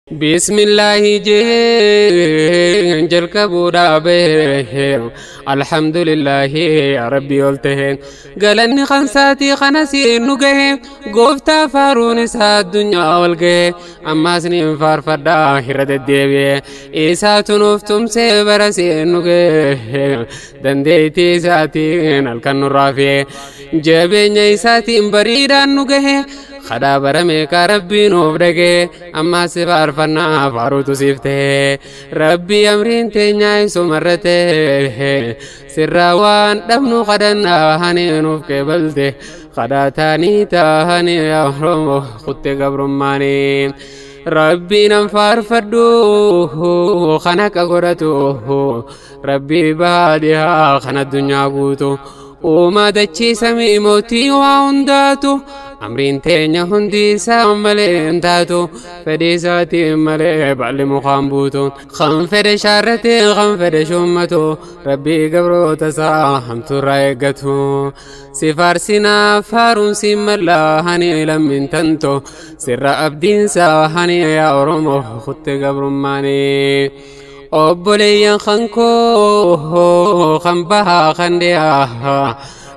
Bismillaahi jeen jalqabuu dhaabee, alhamdulillaahi rabbii ol tahe, galanni kansaatii kanas nu gahe, gooftaa faaruun isaa addunyaa ol gahe. Ammaas ni faarfadhaa irra deddeebi'e, isaatu nuuf tumsee barasii nu gahe, dandeettii isaatiin halkan nurraa fe'e, jabeenya isaatiin bariidhaan nu gahe. Kadhaa bara meeqaa rabbii nuuf dhagee, ammaas si faarfannaa faaruutu siif ta'e. Rabbii amriin teenyaa isumarra ta'e, sirraa waan dhabnu kadhannaa hani nuuf qeebalte, kadhaa taanii taahanii yaa Oromoo kutte gabrummaanii. Rabbii nan faarfadhu kan akka godhatu, rabbii baadhiyaa kan addunyaa guutu, uumaa dachii samii mootii waa hundaatu. Amriin teenya hundi isaa malee hin taatu, fedhii isaatiin malee baalli mukaan buutu. Kan fedhe shaarrate, kan fedhe shuummatu, rabbii gabroota isaa hamtuurraa eeggatu. Si faarsinaa faaruun si mallaa hani lammiin tanto, sirra abdiinsaa hani yaa Oromoo kutte gabrummaanii. Obboleeyyan kan koo kan bahaa kan dhiyaa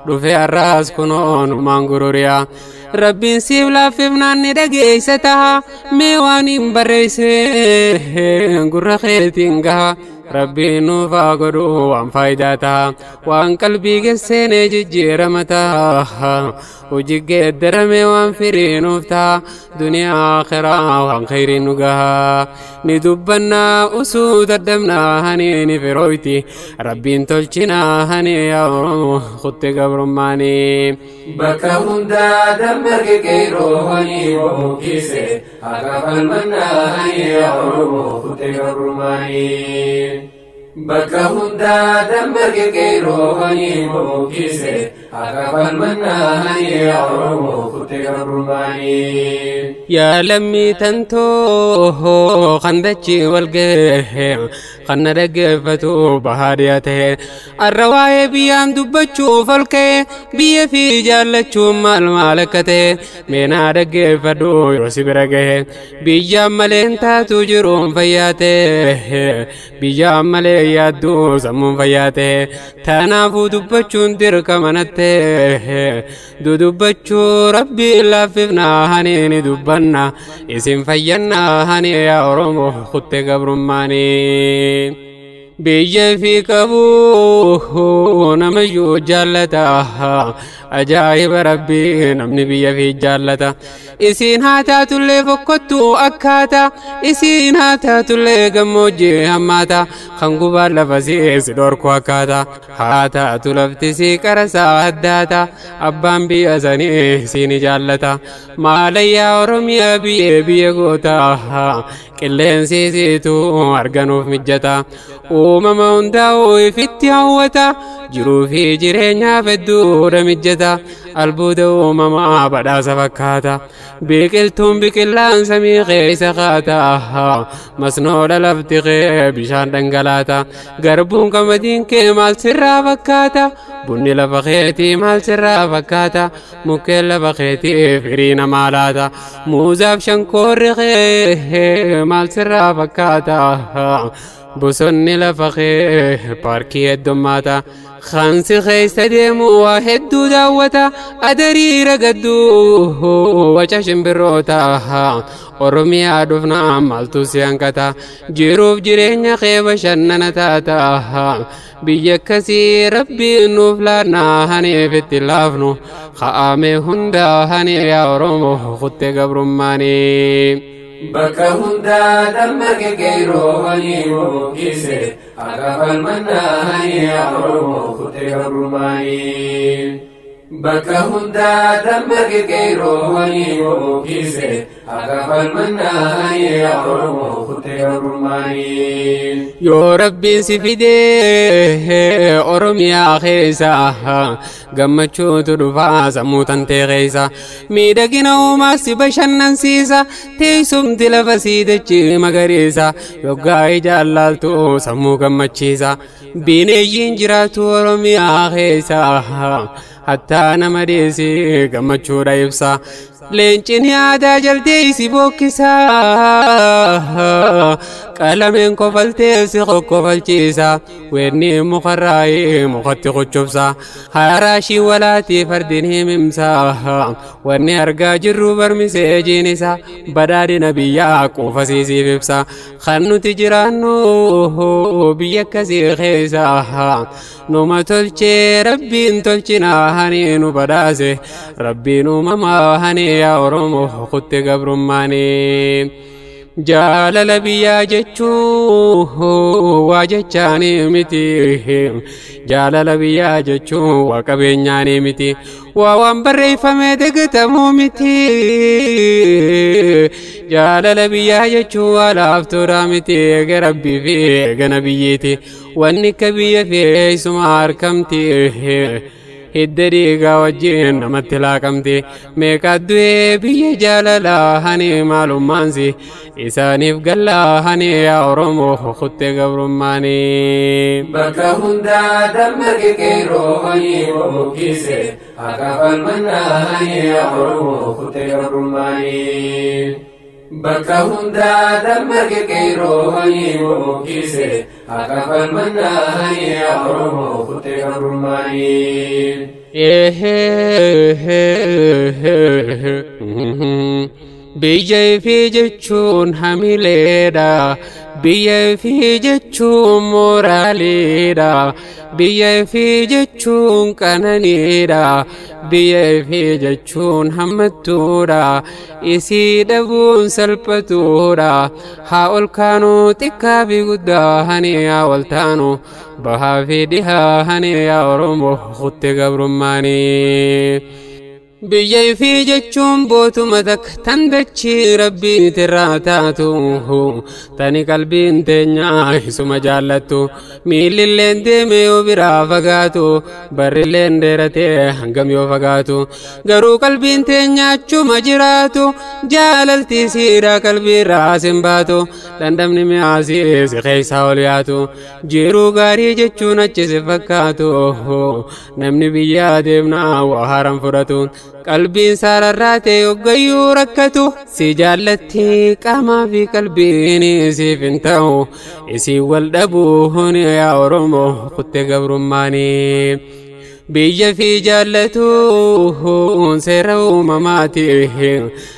dhufe har'aas kunoon maan gururiyaa. Rabbiin siif laaffifnaan ni dhageessa taha, mee waan hin barreesse gurra keetiin gaha. Rabbiin nuuf haa godhu waan faayidaa taha, waan qalbii geesseenee jijjiirama taha, hojii geeddarame waan firii nuuf taha, duniyaa akhiraa waan khayriin nu gaha. Ni dubbannaa usuu daddabnaa hani ni firooyti, rabbiin tolchinaa hani yaa Oromoo kutte gabrummaanii. Bakka hundaa dammarge qeerroowwanii bohookise, haqa falmannaa hani yaa Oromoo kutte gabrummaanii. Bakka hundaa dammarge qeerroowwanii bohookise, haqa falmannaa hani yaa Oromoo kutte gabrummaanii. Yaa lammii tantoo kan dachii wal gahe, kan na dhaggeeffatu bahaadhiyaa ta'e, har'a waa'ee biyyaan dubbachuuf ol ka'e, biyya fi jaallachuun maal maal akka ta'e mee naa dhaggeeffadhu yoo si bira gahe. Biyyaan malee hin taatu jiruun fayyaa ta'e, biyyaan malee yaadduu sammuun fayyaa ta'e, tanaafuu dubbachuun dirqama natte. Dudubbachuu rabbii laaffifnaa hani ni dubbanna, isin fayyannaa hani yaa Oromoo kutte gabrummaanii. Biyya fi qabu namayyuu jaallata, ajaa'iba rabbii namni biyya fi jaallata. Isiin haa taatullee fokkottuu akkaata, isiin haa taatullee gammoojjii hammaata, kan gubaan lafa si dhorku akkaata, haa taatu lafti si qarasaa addaata, abbaan biyya sanii siin jaallata. Maalayyaa Oromiyaa biyyee biyya goota, qilleensi siitu arganuuf mijjata, uumama hundaa'uu ifitti hawwata, jiruu fi jireenyaaf hedduudha mijjata, albuuda uumamaa badhaasa fakkaata, biqiltuun biqilaan samii keessa kaata, masnoodha lafti kee bishaan dhangalaata, garbuun qamadiin kee maal sirraa fakkaata, bunni lafa keetii maal sirraa fakkaata, mukkeen lafa keetii firii namaa laata, muuzaaf shankoorri kee maal sirraa fakkaata, bosonni lafa kee paarkii heddummaata, kansi keessa deemu waa hedduu daawwata, adariira gadduu waca shimbirroota. Oromiyaa dhufnaa maaltu si hanqata? Jiruuf jireenya kee bashannana taata. Biyya akkasii rabbiin nuuf laannaa haniif itti laafnu ka'ame hundaa hani yaa Oromoo kutte gabrummaanii. Bakka hundaa dammarge qeerroowwanii bohookise, haqa falmannaa hani yaa Oromoo kutte gabrummaanii. Bakka hundaa dammarge qeerroowwanii bohookise, haqa falmannaa hani yaa Oromoo kutte gabrummaanii. Yoo rabbiin si fidee Oromiyaa keessa, gammachuutu dhufaa sammuu tantee keessa, miidhagina uumaa si bashannansiisa, teessumti lafa sii dachii magariisa, yoggaa ijaan laaltu sammuu gammachiisa. Bineeyyiin jiraatu Oromiyaa keessa, hattaa nama dhiisii gammachuudha ibsa. Leencin yaadaa jaltee si bokkisa, qalameen kofaltee si qoqqofalchiisa, weerni mukarraayee mukatti qochobsa, haraashii walaatii fardin himimsa, wanni argaa jirru barmisee jiinisa, badhaadhina biyyaa quufasiisiif ibsa, kan nuti jiraannu biyya akkasii keessa, numa tolchee rabbiin tolchinaa hani nu badhaase, rabbiin uumamaa hani yaa Oromoo kutte gabrummaanii. Jaalala biyyaa jechuun waa jechaanii miti. Jaalala biyyaa jechuun waa qabeenyaanii miti. Waa waan barreeffamee dagatamuu miti. Jaalala biyyaa jechuun waa laaftuudha miti. Eega rabbii fi eega nabiyyiiti. Wanni akka biyya fi eessuma harkamti. Hidda dhiigaa wajjin namatti laaqamti. Meeqa du'ee biyya jaalalaa hani maalummaansi isaaniif gallaa hani yaa Oromoo kutte gabrummaanii. Bakka hundaa dammaqe qeerroowwanii bobokkise akka falmannaa hani yaa Oromoo kutte gabrummaanii. Bakka hundaa dammaqe qeerroowwanii bobokkise akka falmannaa hani yaa Oromoo kutte gabrummaanii. Biyya ifii jechuun hamileedha. Biyya ifii jechuun mooraaliidha. Biyya ifii jechuun qananiidha. Biyya ifii jechuun hammattuudha. Isii dhabuun salphatuudha. Haa ol kaanuu xiqqaa fi guddaa hani haa ol taanu. Bahaa fi dhihaa hani yaa Oromoo kutte gabrummaanii. Biyya ifii jechuun bootuma takka tan dachii rabbiitirraa taatu, tani qalbiin teenyaa isuma jaallattu, miillilleen deeme yoo biraa fagaatu, barrilleen dheeratee hangam yoo fagaatu, garuu qalbiin teenyaa achuma jiraatu, jaalaltii siidhaa qalbiirraa sin baatu, dhandhamni mi'aasii si keessaa ol yaatu, jiruu gaarii jechuun achi si fakkaatu, namni biyyaa deemnaa waa haaran fudhatu. Qalbiin saararraatee hoggayyuu rakkatu, si jaallatti qaamaa fi qalbiin siif hin ta'u, isii wal dhabuun yaa Oromoo kutte gabrummaanii. Biyya fi jaallatuun seera uumamaati.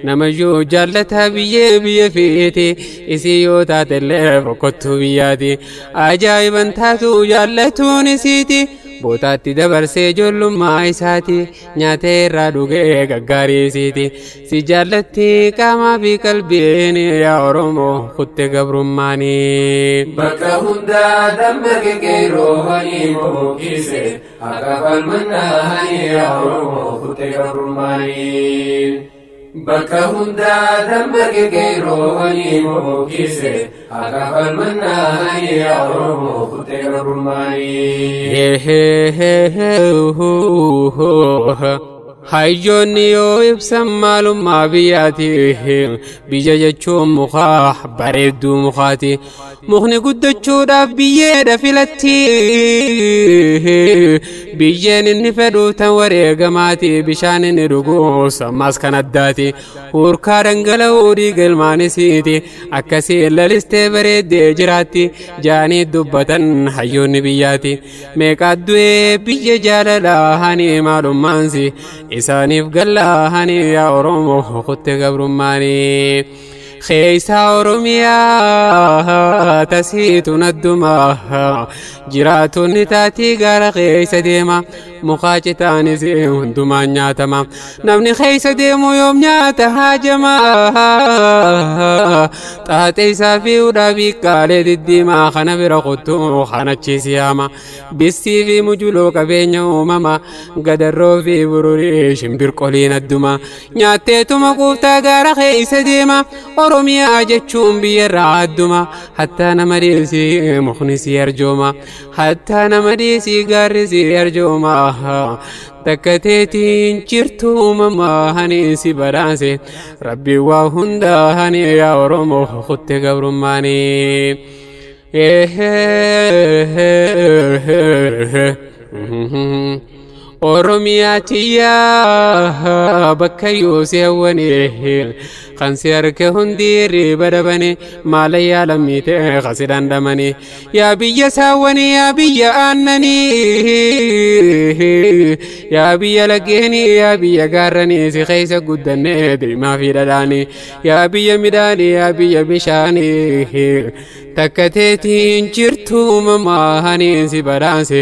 Namayyuu jaallata biyyee biyya fiiti. Isii yoo taatellee boqottuu biyyaati. Ajaa'iban taatu jaallatuun isiiti. Bootaatti dabarsee ijoollummaa isaati. Nyaatee irraa dhugee gaggaarii isiiti. Si jaallatti qaamaa fi qalbiin yaa Oromoo kutte gabrummaanii. Bakka hundaa dammaqe qeerroowwanii bobokkise akka falmannaa hani yaa Oromoo kutte gabrummaanii. Bakka hundaa dammaqe qeerroowwanii bobokkise akka falmannaa hani yaa Oromoo kutte gabrummaanii. Hayyoonni yoo ibsan maalummaa biyyaati. Biyya jechuun mukaa bareedduu mukaati. Mukni guddachuudhaaf biyyeedha filatti. Biyyeen inni fedhu tan wareegamaati. Bishaan inni dhugu ammas kan addaati. Hurkaa dhangala'uu dhiiga ilmaanisiiti. Akkasii lalistee bareeddee jiraatti. Jaanii dubbatan hayyoonni biyyaati. Meeqa du'ee biyya jaalalaa hani maalummaansi isaaniif gallaa hani yaa Oromoo kutte gabrummaanii. Keessa Oromiyaa tasiitu nadduma, jiraatonni taatii gaara keessa deema, mukaa citaanis hundumaan nyaatama, namni keessa deemu yoom nyaata haajama, xaaxee isaa fi hudhaa biiqqaalee diddiimaa kana bira kottuu kanachiis yaama, bissii fi mujuloo qabeenya uumama, gadarroo fi bururii shimbirqoliin adduma nyaatteetuma kuuftaa gaara keessa deema. Oromiyaa jechuun biyyarraa adduma, hattaa nama dhiisii mukni si arjooma, hattaa nama dhiisii gaarri si arjooma, takka teetiin jirtu uumamaa hani si badhaase rabbi waa hundaa hani yaa Oromoo kutte gabrummaanii. Oromiyaa tiyyaa bakka yoosii hawwanii kan si harka hundi riba dhabanii maalayyaa lammiitee kasi dhandhamanii yaa biyya saawwanii yaa biyya aannanii yaa biyya laggeenii yaa biyya gaarranii si keessa guddannee deemaa fi dhadhaanii yaa biyya midhaanii yaa biyya bishaanii takka teetiin jirtu uumamaanii si badhaase.